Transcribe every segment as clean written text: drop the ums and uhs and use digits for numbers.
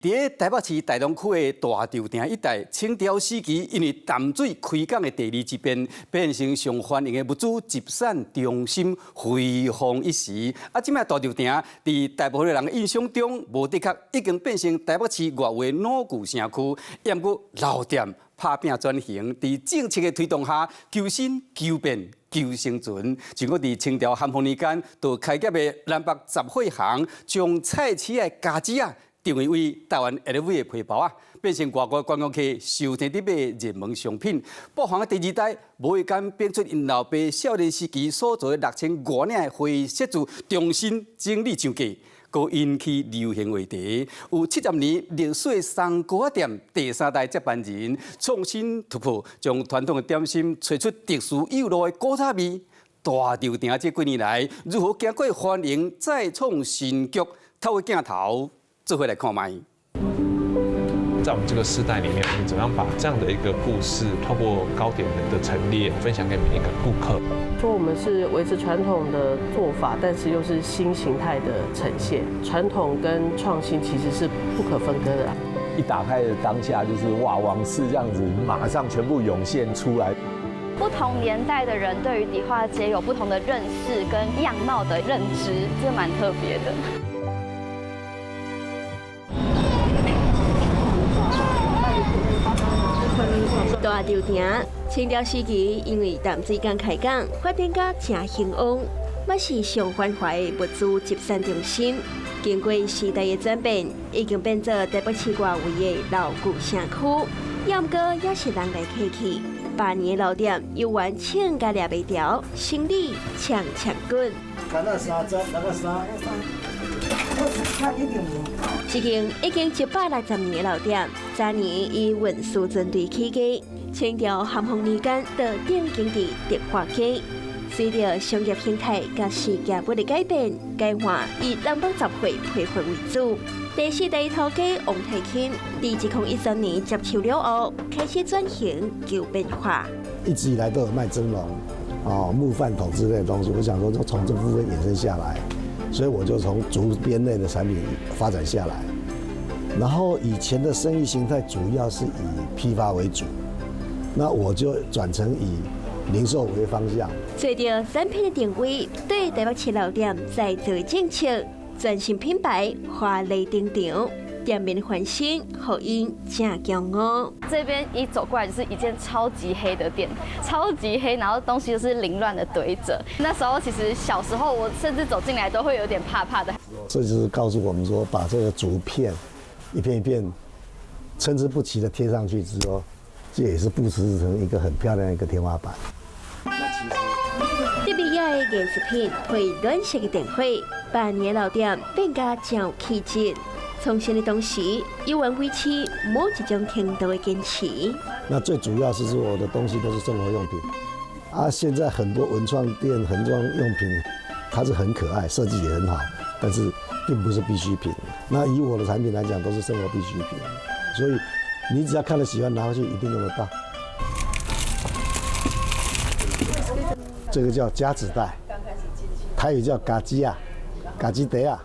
佇台北市大同區的大稻埕一帶，清朝時期因為淡水開港的地利之便，變成上歡迎的物資集散中心，輝煌一時。啊，這擺大稻埕佇大部分的人印象中，無的確已經變成台北市外圍老舊城區。毋過老店拍拚轉型，佇政策的推動下，求新求變求生存。像講佇清朝咸豐年間，就開業的南北雜貨行，將菜市的家子仔定位為台灣 LV 的皮包仔，變成外國觀光客受聽得買熱門商品。布行的第二代無意間變出𪜶老爸少年時期所做的6000外領的灰色字，重新整理上架，閣引起流行話題。有70年歷史的送糕仔店第三代接班人創新突破，將傳統的點心揣出特殊有路的古早味。大稻埕這幾年來如何經過繁榮再創新局？透過鏡頭做伙來看覓。在我們這個世代裡面，我們怎麼樣把這樣的一個故事，透過糕點的陳列，分享給每一個顧客？說我們是維持傳統的做法，但是又是新形態的呈現。傳統跟創新其實是不可分割的。一打開的當下，就是哇，往事這樣子馬上全部湧現出來。不同年代的人對於迪化街有不同的認識跟樣貌的認知，這蠻特別的。大稻埕清朝時期，因為淡水港開港，發展甲誠興旺，嘛是上繁華的物資集散中心。經過時代的轉變，已經變做台北市外圍的老舊城區。毋過也是人來客去，百年老店猶原穿甲掠袂牢，生意搶搶滾。30，六三。這間已經160年的老店，早年以運輸船隊起家，清朝咸豐年間就定居佇迪化街。隨著商業形態佮時業的改變，改換以南北雜貨批發為主。第四代頭家王泰钦，佇2013年接手了後，開始轉型求變化。一直以來都有賣蒸籠、哦木飯桶之類的東西，我想說就從這部分衍生下來。所以我就從竹編類的產品發展下來，然後以前的生意形態主要是以批發為主，那我就轉成以零售為方向。隨著產品的定位，對台北市老店再造的政策，全新品牌華麗登場，店面翻新，予𪜶誠驕傲。這邊一走過來就是一間超級黑的店，超級黑，然後東西就是凌亂的堆着。那時候其實小時候我甚至走進來都會有點怕怕的。這就是告訴我們說，把這個竹片一片一片參差不齊的貼上去之後，這也是布置成一個很漂亮的一個天花板。特別的藝術品配暖色的電火，百年老店變甲誠有氣質。創新的同時，猶原維持某一種程度的堅持。那最主要是說，我的東西都是生活用品。啊，現在很多文創店、文創用品，它是很可愛，設計也很好，但是並不是必需品。那以我的產品來講，都是生活必需品，所以你只要看了喜歡，拿回去一定用得到。這個叫夾紙袋，台語叫嘎機啊，嘎機袋啊。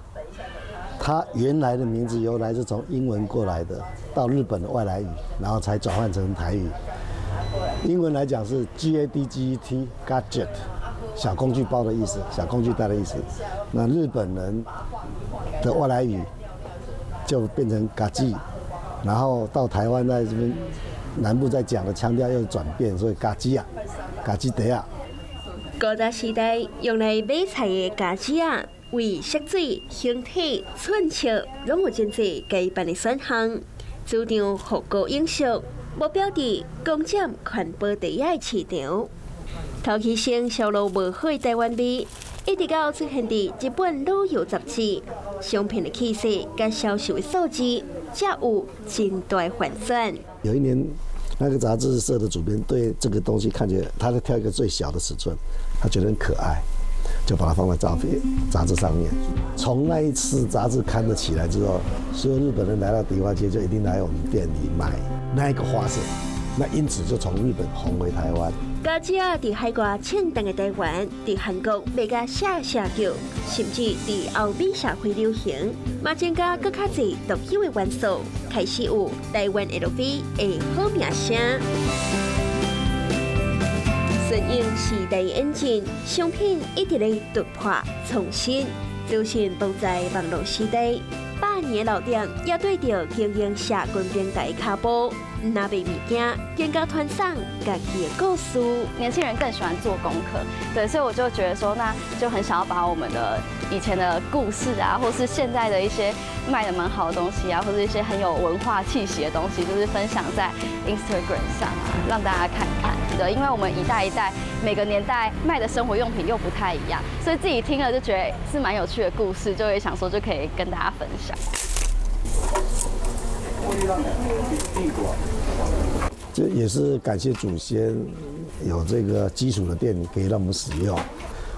它原來的名字由來是從英文過來的，到日本的外來語，然後才轉換成台語。英文來講是 G A D G E T gadget，小工具包的意思，小工具袋的意思。那日本人的外來語就變成嘎機，然後到台灣在這邊南部在講的腔調又轉變，所以嘎機啊，嘎機袋啊。古早時代用來買菜的夾子仔，為色水、形體、寸尺，攏有真濟改版的選項。主張復古永續，目標佇攻佔環保第一的市場。頭起先銷路無好的台灣味，一直到出現佇日本旅遊雜誌，商品的氣勢佮銷售的數字，才有真大反轉。有一年，那個雜誌社的主編對這個東西看見，他在挑一個最小的尺寸，他覺得很可愛，就把它放在照片雜誌上面。從那一次雜誌刊了起來之後，所有日本人來到迪化街就一定來我們店裡買那一個花色。那因此就從日本紅回台灣。家姐佇海外清淡的台灣，佇韓國賣甲嚇嚇叫，甚至佇歐美社會流行，嘛增加閣較濟獨有的元素，開始有台灣 LV 的好名聲。順應時代演進，商品一直咧突破創新，資訊都在網路時代。百年老店也對著經營社群平台跤步，毋但賣物件，更加傳送家己的故事。年輕人更喜歡做功課，對，所以我就覺得說，那就很想要把我們的以前的故事啊，或是現在的一些賣得蠻好的東西啊，或者一些很有文化氣息的東西，就是分享在 Instagram 上啊，讓大家看看。對，因為我們一代一代每個年代賣的生活用品又不太一樣，所以自己聽了就覺得是蠻有趣的故事，就會想說就可以跟大家分享。這也是感謝祖先有這個基礎的店可以讓我們使用，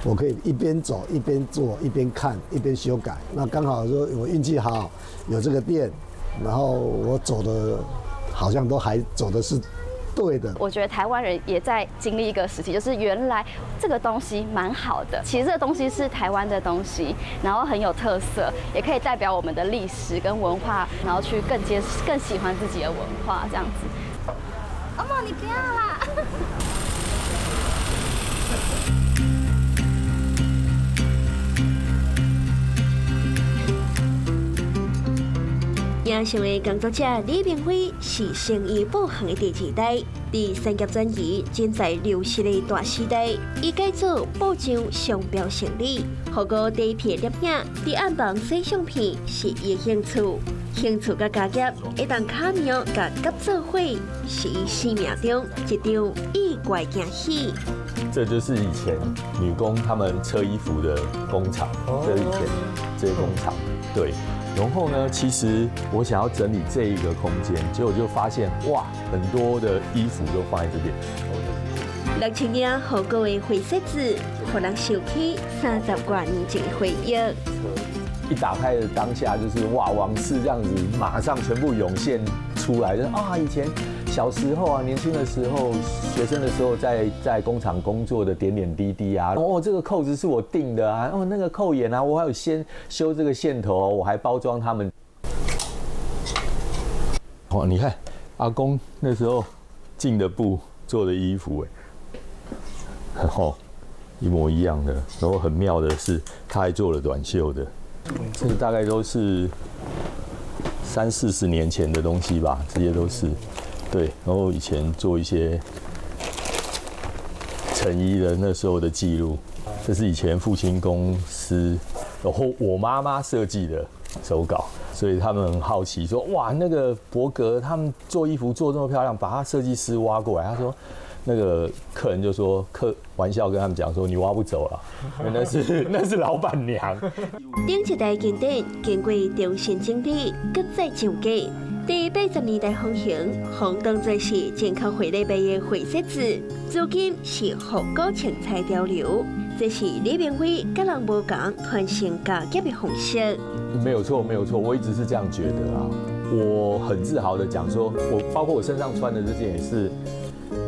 我可以一邊走一邊做一邊看一邊修改。那剛好說我運氣好有這個店，然後我走的好像都還走的是對的。我覺得台灣人也在經歷一個時期，就是原來這個東西蠻好的，其實這個東西是台灣的東西，然後很有特色，也可以代表我們的歷史跟文化，然後去更更喜歡自己的文化這樣子。阿嬤，你不要啦！影像的工作者李明輝是生意布行的第二代，佇產業轉移、人才流失的大時代，伊改做布上商標成立，復古底片攝影，佇暗房洗相片是伊的興趣，興趣佮家業會當巧妙佮合做伙，是伊生命中一場意外驚喜。這就是以前女工他們車衣服的工廠，這是以前這些工廠，對。然後呢，其實我想要整理這一個空間，結果就發現哇，很多的衣服都放在這邊。6000領復古的灰色子，予人想起30多年前的回憶。一打開的當下，就是哇，往事這樣子馬上全部湧現出來，就是啊，以前小時候啊，年輕的時候，學生的時候在工廠工作的點點滴滴啊，哦，這個扣子是我訂的啊，哦，那個扣眼啊，我還有先修這個線頭，我還包裝他們。哦，你看阿公那時候進的布做的衣服，哎，哦，一模一樣的。然後很妙的是，他還做了短袖的，這個大概都是30、40年前的東西吧，這些都是。對，然後以前做一些成衣的那時候的記錄，這是以前父親公司，然後我媽媽設計的手稿，所以他們很好奇說，哇，那個伯格他們做衣服做這麼漂亮，把他設計師挖過來，他說，那個客人就說，玩笑跟他們講說，你挖不走了，因為那是老闆娘。頂一代經典經過重新整理，閣再上架。佇80年代風行，予當作是進口貨咧賣的灰色子，如今是復古穿彩潮流。這是李明輝佮人無仝傳承家業的方式。沒有錯，沒有錯，我一直是這樣覺得啊。我很自豪的講說，我包括我身上穿的這件也是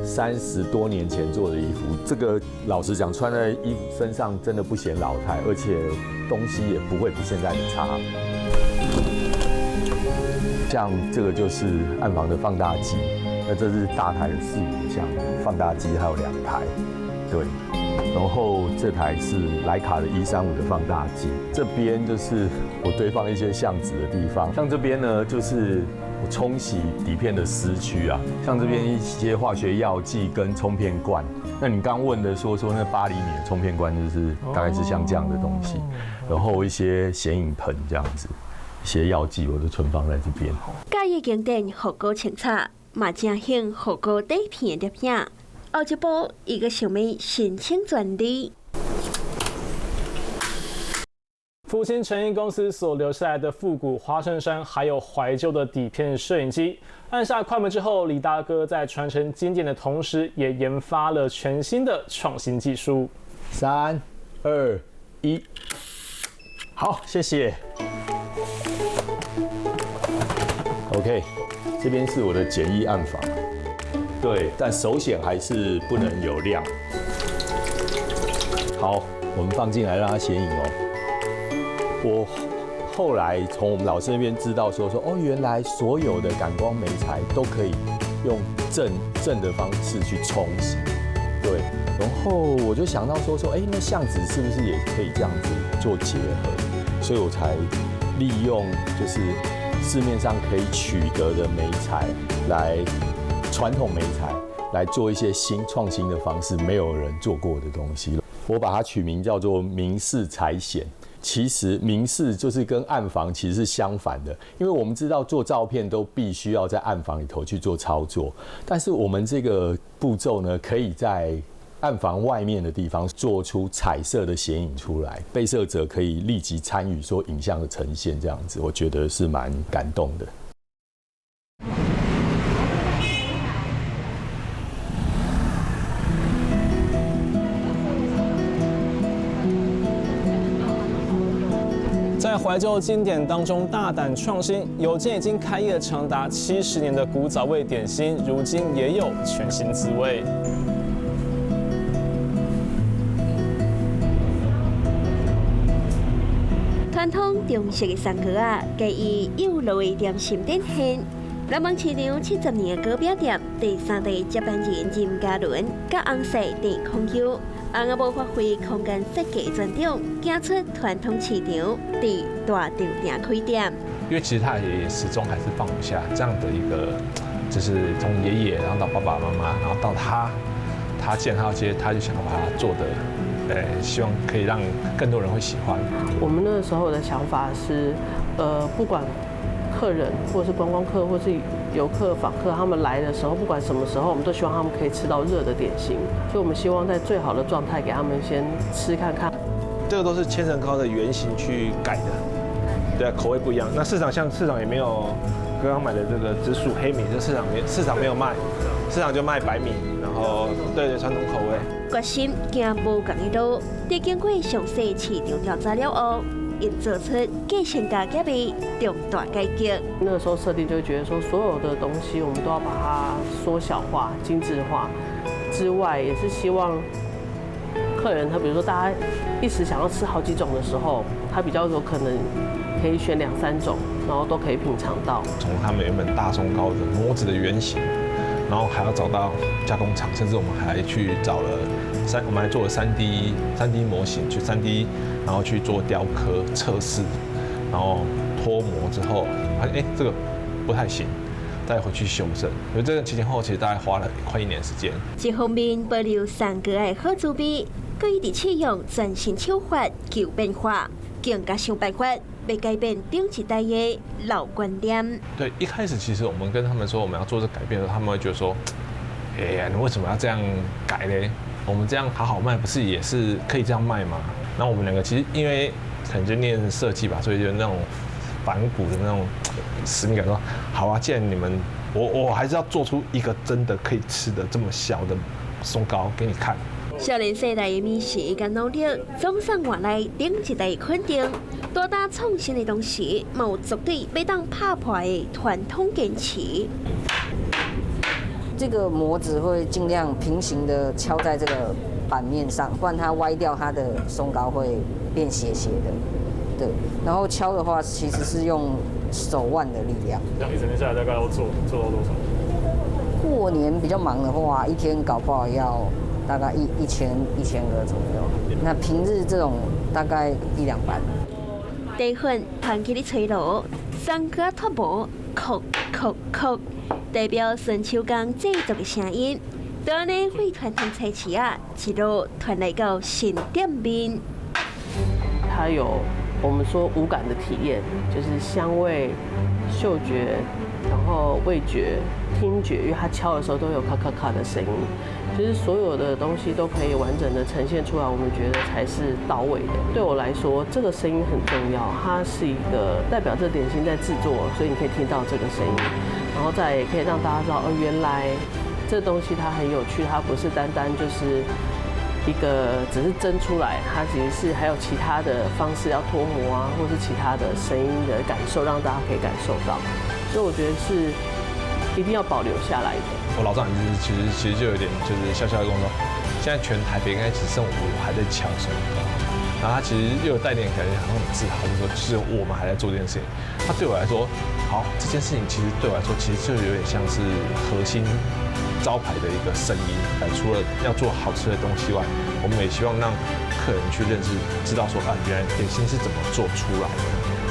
30多年前做的衣服。這個老實講，穿在衣服身上真的不顯老態，而且東西也不會比現在的差。像這個就是暗房的放大機，那這是大台的4、5個像放大機，還有2台，對。然後這台是徠卡的135的放大機，這邊就是我堆放一些相紙的地方。像這邊呢，就是我沖洗底片的濕區啊，像這邊一些化學藥劑跟沖片罐。那你剛問的說那8厘米的沖片罐，就是大概是像這樣的東西，然後一些顯影盆這樣子。一些藥劑我都存放在這邊。嘉義經典復古穿插，嘛正興復古底片的攝影。後一步，伊閣想欲申請專利。福清成衣公司所留下來的復古花襯衫，還有懷舊的底片攝影機。按下快門之後，李大哥在傳承經典的同時，也研發了全新的創新技術。3、2、1，好，謝謝。OK，這邊是我的簡易暗房。对，但手显还是不能有亮。好，我們放進來讓它顯影哦。我後來從我們老師那邊知道說哦，原來所有的感光媒材都可以用正正的方式去沖洗。對，然後我就想到說，哎，那相紙是不是也可以這樣子做結合？所以我才利用就是市面上可以取得的媒材來傳統媒材來做一些新創新的方式，沒有人做過的東西。我把它取名叫做明視彩顯。其實明視就是跟暗房其實是相反的，因為我們知道做照片都必須要在暗房裡頭去做操作，但是我們這個步驟呢，可以在暗房外面的地方做出彩色的顯影出來，被攝者可以立即參與說影像的呈現，這樣子，我覺得是蠻感動的。在懷舊經典當中大膽創新，有間已經開業長達70年的古早味點心，如今也有全新滋味。傳統中式的鬆糕仔，佮以幼路的點心展現。南門市場70年的糕餅店，第三代接班人任嘉倫，佮翁婿鄭孔優，翁仔某發揮空間設計專長，行出傳統市場，佇大稻埕開店。因為其實他也始終還是放不下這樣的一個，就是從爺爺，然後到爸爸媽媽，然後到他，他既然他要接，他就想要把它做得，希望可以讓更多人會喜歡。我們那個時候的想法是，不管客人或是觀光客或是遊客訪客，他們來的時候，不管什麼時候，我們都希望他們可以吃到熱的點心，所以我們希望在最好的狀態給他們先吃看看。這個都是千層糕的原型去改的，對啊，口味不一樣。那市場像市場也沒有剛剛買的這個紫薯黑米，這市場沒有賣，市場就賣白米，然後對對傳統口味。決心行無仝的路，在經過詳細市場調查了後，𪜶做出繼承家業的重大改革。那個時候設定就會覺得說，所有的東西我們都要把它縮小化、精緻化，之外，也是希望客人他比如說大家一時想要吃好幾種的時候，他比較有可能可以選兩三種，然後都可以品嘗到。從他們原本大鬆糕的模子的原型，然後還要找到加工廠，甚至我們還去找了我們還做了3D 模型，去3D，然後去做雕刻測試，然後脫模之後，發現哎這個不太行，再回去修正。所以這個前前後後其實大概花了快一年時間。一方面保留鬆糕的好滋味，閣一直試用全新手法求變化，更加想辦法欲改變頂一代的老觀念。對，一開始其實我們跟他們說我們要做這改變的時候，他們會覺得說，哎呀，你為什麼要這樣改嘞？我們這樣好好賣，不是也是可以這樣賣嗎？那我們兩個其實因為可能就念設計吧，所以就那種反骨的那種使命感，說好啊，既然你們，我還是要做出一個真的可以吃的這麼小的鬆糕給你看。少年世代的美食佮努力，總算換來頂一代的肯定。大膽創新的同時，嘛有絕對欲當拍破的傳統堅持。這個模子會盡量平行的敲在這個板面上，不然它歪掉，它的鬆糕會變斜斜的。對，然後敲的話，其實是用手腕的力量。這樣一整天下來大概要做到多少？過年比較忙的話，一天搞不好要大概一千個左右。那平日這種大概一兩百。茶粉捧起咧炊爐，鬆糕脫模，叩叩叩，代表純手工製作的聲音。就按呢，對傳統菜市仔，一路傳來到新店面。它有我們說五感的體驗，就是香味、嗅覺，然後味覺、聽覺，因為它敲的時候都有咔咔咔的聲音，就是所有的東西都可以完整的呈現出來，我們覺得才是到位的。對我來說，這個聲音很重要，它是一個代表這點心在製作，所以你可以聽到這個聲音，然後再也可以讓大家知道，哦，原來這東西它很有趣，它不是單單就是一個只是蒸出來，它其實是還有其他的方式要脫模啊，或是其他的聲音的感受，讓大家可以感受到。所以我覺得是一定要保留下來的。我老丈人就是其實就有點就是笑笑的跟我說，現在全台北應該只剩我還在敲鬆糕。然後他其實又有帶點感覺好像很自豪，就說其實我們還在做這件事情。他對我來說，好，這件事情其實對我來說，其實就有點像是核心招牌的一個聲音。除了要做好吃的東西外，我們也希望讓客人去認識，知道說啊，原來點心是怎麼做出來的。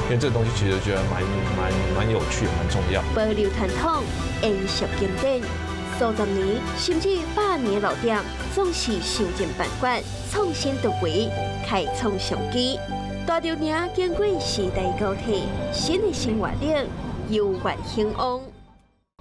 因為這個東西其實覺得蠻有趣，蠻重要。保留傳統，延續經典，數十年甚至百年老店，總是想盡辦法創新突圍，開創商機。大稻埕經過時代交替，新的生活力猶原興旺。